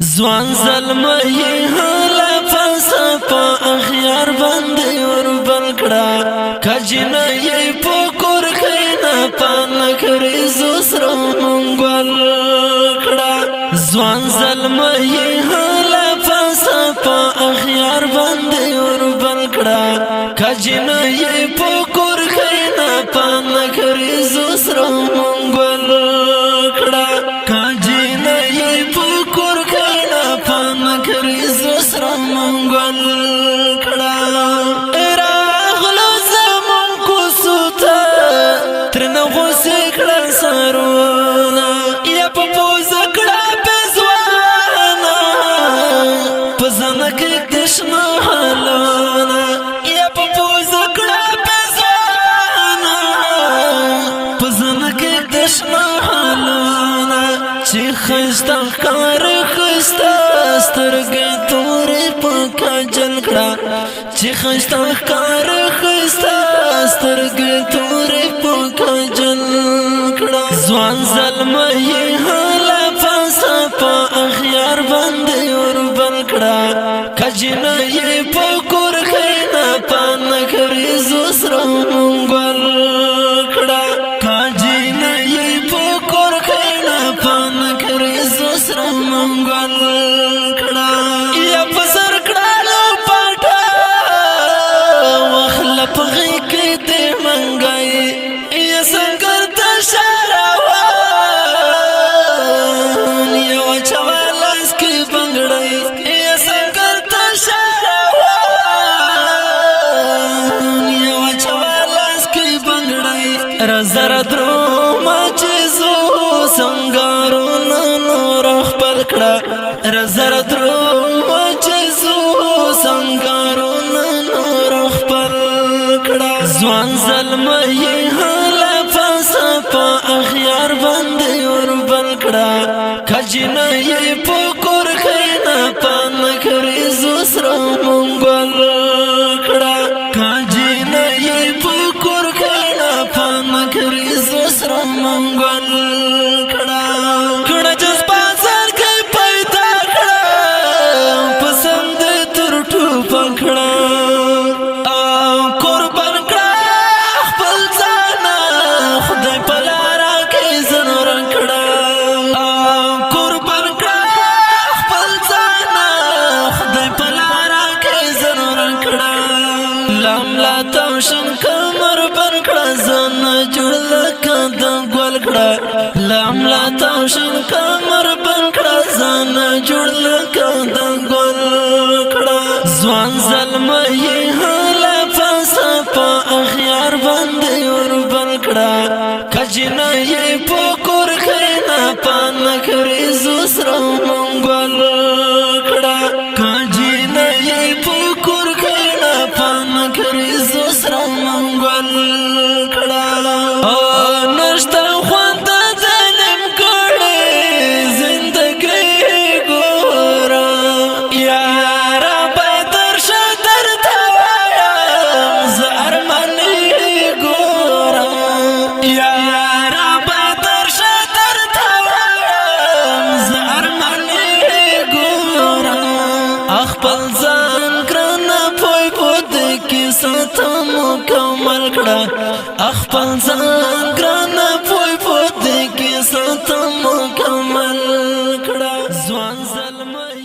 ځوان زلمی هله پس په اخیار باندې ور بل کړه، کجنه یې په کور کینا پان کړی زسر مونږ کړه. ځوان زلمی هله پس په اخیار باندې ور بل کړه، کجنه یې په کور کینا پان کړی زسر مونږ کړه، کجنه یې په کور کینا پان کړی زسر مونږ کړه. راغلو زمون کوسوته ترنه غوسه کړه سرونه، یا په پوزه کړه پزوانا، په زنه کې دشنه حالونه، یا په پوزه کړه پزوانا، په زنه کې دشنه حالونه. چې خسته کار خسته سترګې تورې په کاجل کړه، چې خسته کار خسته سترګې تورې په کاجل کړه. ځوان زلمی هله پس په اخیار باندې ور بل کړه، کجنه یې په کور کینا پان کړی زسر مونږ کړه، کجنه یې په کور کینا پان کړی زسر مونږ کړه. یا په سر کړه لو پټه وخل په غي کې دې منګای، یا څنګه ته شراوان یو چوالاس کې بنگړی، یا څنګه ته شراوان یو چوالاس کې بنگړی. رزر درو ما چې زو سنگارونه نور خپل کړه، رزر درو ما چې زو سنگارونه نور خپل کړه. ځوان زلمی هله پس په اخیار باندې ور بل کړه، کجنه یې په کور کینا پان کړی زسر مونږ کړه، کجنه یې په کور کینا پان کړی زسر مونږ کړه. کړه جس بازار کې پیدا کړه، پسند تر ټوپ کړه، قربان کړه خپل ځان خدای په لارا کې زنور کړه، قربان کړه خپل ځان خدای په لارا کې زنور کړه. لام لا توشن کمر بن کړه، زن جوړ لکه د ګل کړه، لام لا توشن کمر بن کړه، زن جوړ لکه د ګل کړه. ځوان زلمی هله پس په اخیار باندې ور بل کړه، کجنه یې په کور کینا پان کړی زسر مونږ کړه، کجنه یې په کور کینا پان کړی زسر مونږ کړه. او نشته خوند د نیم کړي زندګي ګورا، یارا بدر شدر توایم ز ارمنی ګورا، یارا بدر شدر توایم ز ارمنی ګورا. خپل ځان ګرانه پوی بود کې سات مکمل کړه، خپل ځان ګرانه پوی بود کې سات مکمل کړه. ځوان زلمی